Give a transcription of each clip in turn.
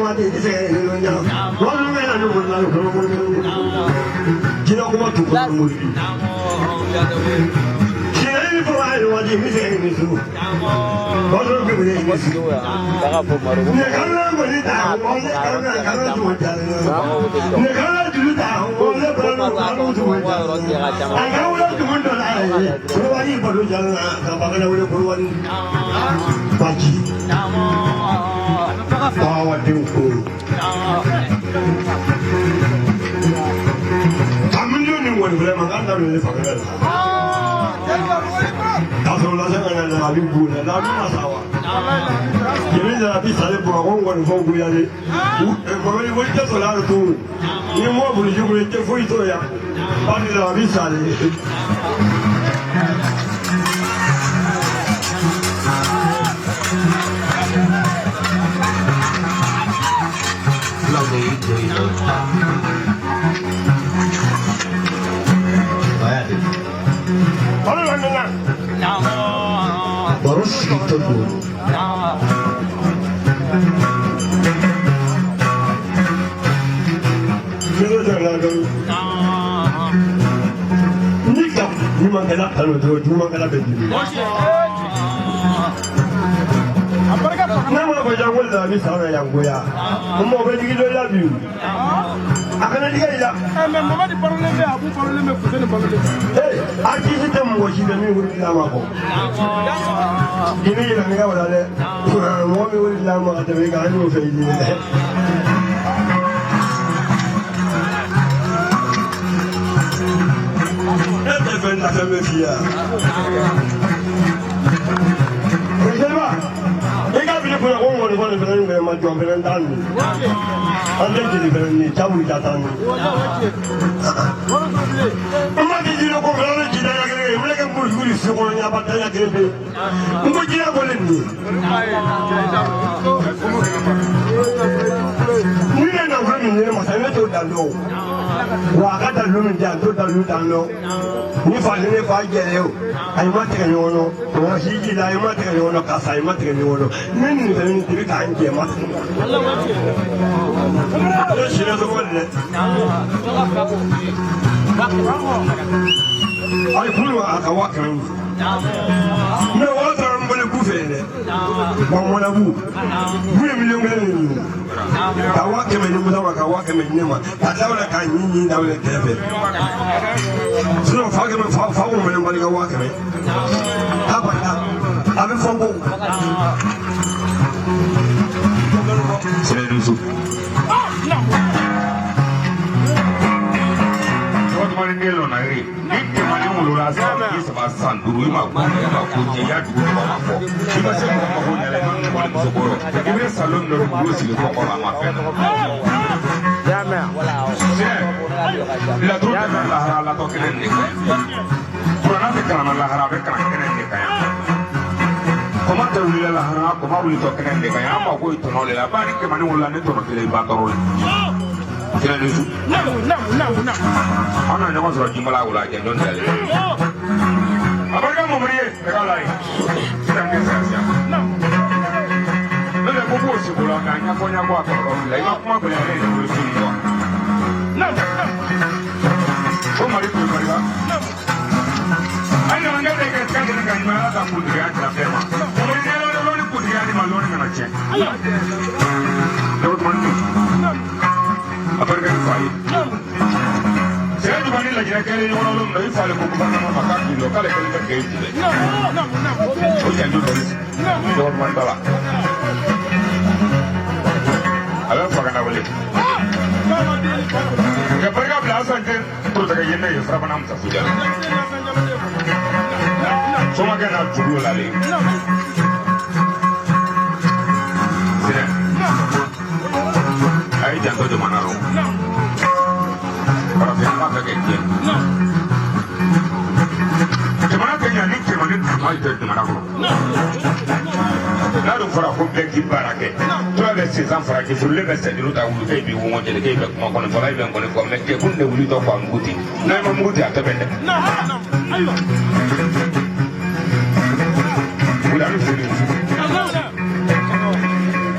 Waati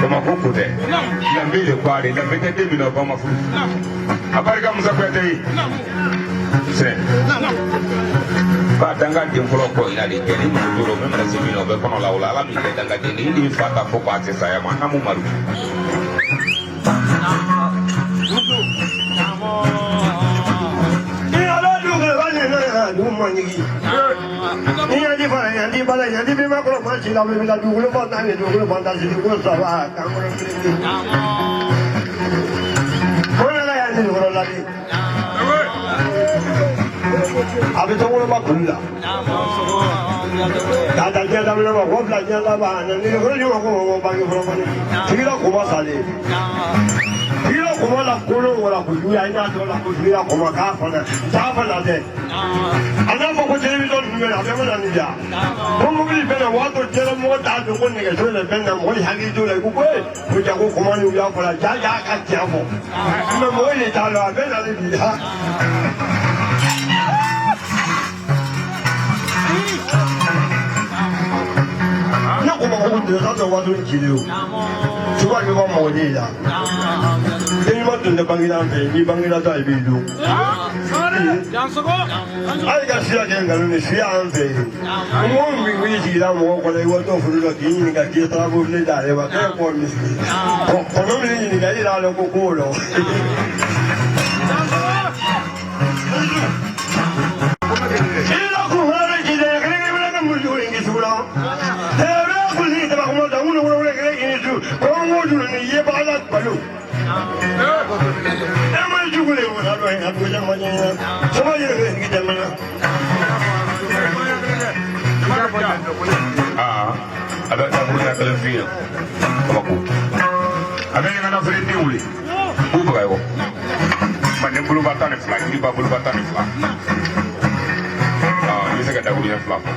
Bamakɔ ko tɛ lambe de ko ale lambe tɛ den min na o ba ma furu a barika Musa Kuyate ye sɛ ba danga den fɔlɔ kɔ ina de kɛ ni muso duuru min mana se min na o bɛ kɔnɔ la o la ala min kɛ danga den ni ni fa ta fo k'a se saya ma an mu maru. A bɛ tɔnkɔnɔma kulu la k'a ta diɲɛ daminɛ ma k'o bila diɲɛ laban a nana ni ɲɔgɔn ko ko bange fɔlɔ kɔni tigila kɔmɔ salen tigila kɔmɔ la kolo wala kojuguya i n'a dɔn la kojuguya kɔmɔ k'a fana t'a fana tɛ a n'a fɔ ko télévision ninnu bɛ na a bɛɛ mana nin ja ko mobili bɛ na o y'a to diɲɛlamɔgɔ t'a dɔn ko nɛgɛso de bɛ na mɔgɔ hakili t'o la i ko ko ee ko ja ko kɔmɔ ni u y'a fɔ la ja ja ka tiɲɛ fɔ mɛ mɔgɔ de t'a dɔn a bɛ na bi ha. Ne ko ma ko dɛsɛ tɛ waati ni jeli o cogoya bɛ bɔ mɔgɔ de la den ɲuman tun tɛ bangela an fɛ n'i bangela dɔn i b'i dun hali ka suya kɛ nkalon ni suya an fɛ yen mɔgɔ min b'i sigira mɔgɔ kɔnɔ i watɔ furu la k'i ɲininka k'i ye taabolo bilen d'ale ma k'e kɔ misiri kɔnɔ min ɲininka i yɛrɛ dɔn ko k'o lɔ. A bɛ taa buru kelen f'i ye Bamakɔ a bɛ ɲɛgɛn feere den wuli k'u faga ye manden boloba 12 yiriba boloba 12 i bɛ se ka dakuruɲɛ fila fɔ.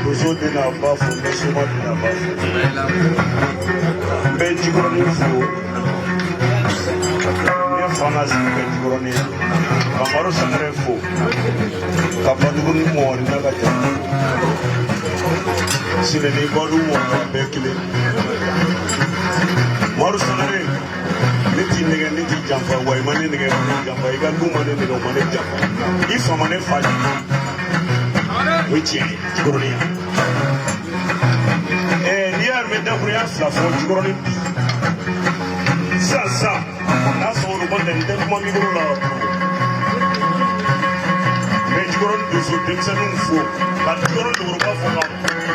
Muso den n'a ba fo, n bɛ soma den n'a ba fo. N bɛ Jikɔrɔni fo. Ne fa ka sigi kɛ Jikɔrɔni ye. Ka Maro Sangare fo. Ka Baduguni Mɔgɔni n'a ka jama fo. Sinɛni Badu Mɔgɔni bɛɛ kelen. Maro Sangare, ne t'i nɛgɛ, ne t'i janfa, wa i ma ne nɛgɛ, i ma ne janfa, i ka du ma ne nɛgɛ, o ma ne janfa. I fa ma ne fa janfa. O ye tiɲɛ ye Jikɔrɔni yan. N'i y'a mɛn dakurunya fila fɔ Jikɔrɔni bi. Sisan sisan n'a sɔrɔ olu ma tɛ n tɛ kuma mikoro la. N bɛ Jikɔrɔni donso denmisɛnninw fo, ka Jikɔrɔni dogoroba fo, ka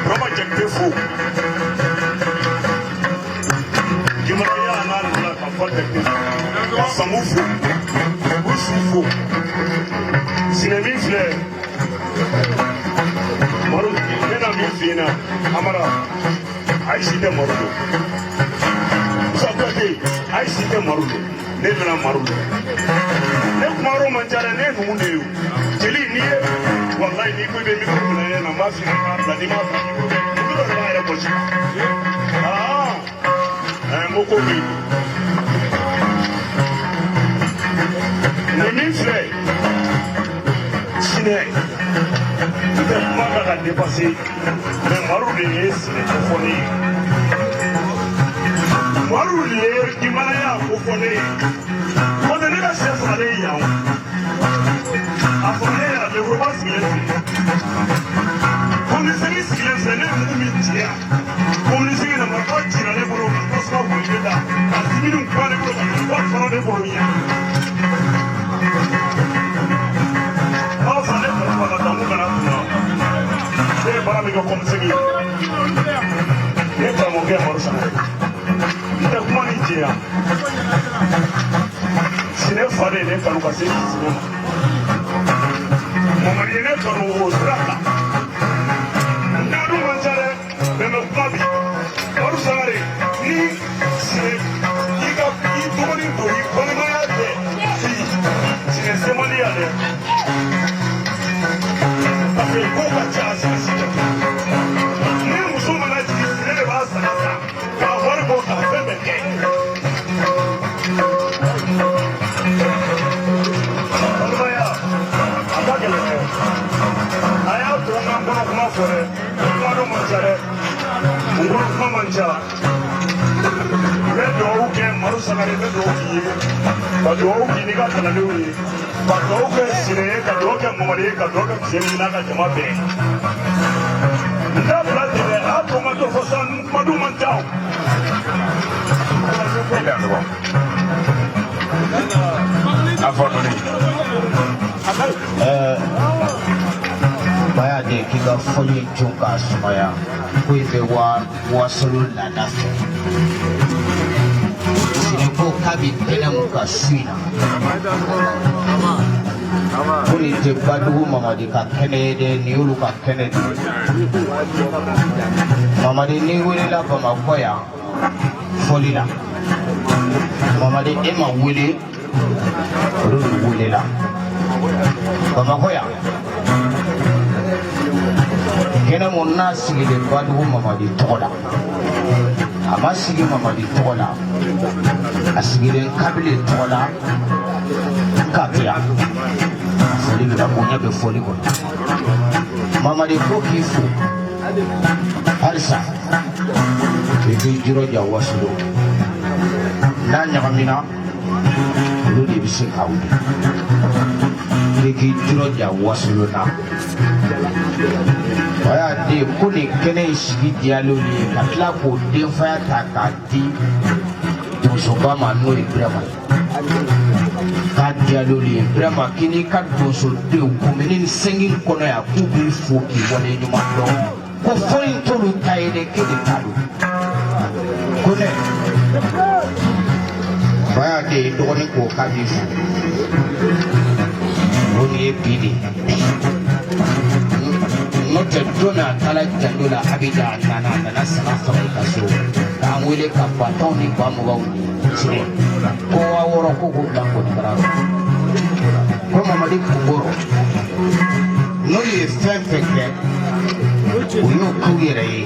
Burama Jakite fo. Jimaraya n'a nana ka fɔ Jakite fo, ka Sanbu fo, Usu fo. Sinɛ min filɛ. Maro ne na min f'i ɲɛna Amara ayi si tɛ Maro don Musa Kuyate ayi si tɛ Maro don ne nana Maro don ne kuma yɔrɔ man ca dɛ ne ye numu de ye o jeli n'i ye walayi n'i ko i bɛ mikoro minɛ ne na n b'a f'i ɲɛna k'a bila n'i m'a bila mikoro dɔ de b'a yɛrɛ bɔsi aa n ko ko bɛ yen nin min filɛ sinɛ n tɛ kuma kan ka dépasser mais Maro de ye sinɛ ko fɔ ne ye Maro de ye jimalaya ko fɔ ne ye n'o tɛ ne ka sɛ fagalen ye yan a fagalen yan lemuruba sigilen filɛ komisɛni sigilen filɛ ne ye mugu min ci yan komisɛni na marifa cira ne bolo ka tasuma wuli ne da ka siminiw ban ne bolo ka marifa fara ne bolo yan. Ne ye baara min kɛ kɔmisɛnni ye ne karamɔgɔkɛ Maro Sangare n tɛ kuma ni jɛya sinɛ fa de ye ne kanu ka se sinɛ ma Mamadi ye ne kanu o sira kan n da dun man ca dɛ mɛ n bɛ kuma bi Maro Sangare ni sinɛ i ka i dɔgɔnin don i balimaya tɛ fi sinɛ semali ya dɛ. Parce que ko ka ca a si tɛ ni muso mana jigin sinɛ de b'a saga san k'a wari bɔ k'a fɛn bɛɛ kɛ. Balimaya a ka gɛlɛn dɛ a y'a to N bɛ dugawu kɛ Maro Sangare, n bɛ dugawu k'i ye, ka dugawu k'i n'i ka kalandenw ye, ka dugawu kɛ Sine ye, ka dugawu kɛ Mamadi ye, ka dugawu kɛ Misɛnni n'a ka jama bɛɛ. N t'a bila ten dɛ, a y'a to n ka dɔ fɔ sa, kumadenw man ca o. I dan dɔgɔ. A fɔ dɔɔni. Baya de k'i ka fɔli in cun k'a sumaya ko i bɛ wa wasolo laada fɛ. Sine ko k'a bɛ kɛnɛ mun kan su in na, ko nin tɛ Badugu Mamadi ka kɛnɛ ye dɛ, nin y'olu ka kɛnɛ de ye. Mamadi, n'i welela Bamakɔ yan fɔli la, Mamadi, e ma wele, olu de welela Bamakɔ yan. Kɛnɛ mun n'a sigilen Badugu Mamadi tɔgɔ la, a ma sigi Mamadi tɔgɔ la, a sigilen kabile tɔgɔ la k'a to yan. Foli bɛ na, bonya bɛ foli kɔnɔ. Mamadi ko k'i fo halisa, i k'i jirɔja wasolo n'a ɲagamina, olu de bɛ se k'a wuli. I k'i jirɔja wasolo na. O y'a den ko nin kɛnɛ in sigi diyalen ye, ka tila k'o denfaya ta k'a di donsoba ma, n'o ye Birama ye, k'a diyalen ye. Birama, k'i n'i ka donsodenw komini sɛngi kɔnɔ yan, k'u b'i fo k'i wale ɲuman dɔn, ko foyi t'olu ta ye dɛ, k'e de ta don. Ko ne fa y'a den dɔgɔnin ko k'a b'i fo, o nin ye bi de ye, n'o tɛ don min a taara janjo la Abijan, a nana saga faga i ka so k'an wele ka ba tanw ni ba muganw tigɛ, ko 6000 ko k'o bila nkɔnikara rɔ, ko Mamadi kungoro n'olu ye fɛn fɛn kɛ, u y'o k'u yɛrɛ ye.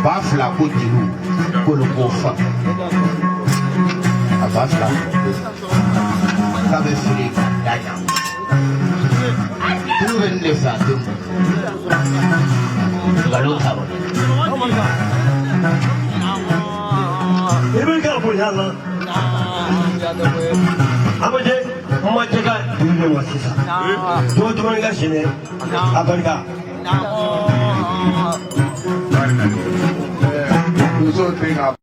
2000 ko jeliw k'olu k'o fa a 2000 k'a bɛ feere ka da ɲa. Tulu bɛ nin de fɛ, a tɛ mɔn, nkalon t'a rɔ dɛ. I bɛ ka bonya la. Amajɛ ma cɛ ka dugu de wa sisan. Dɔw tuma ka sɛnɛ a barika. Muso den ka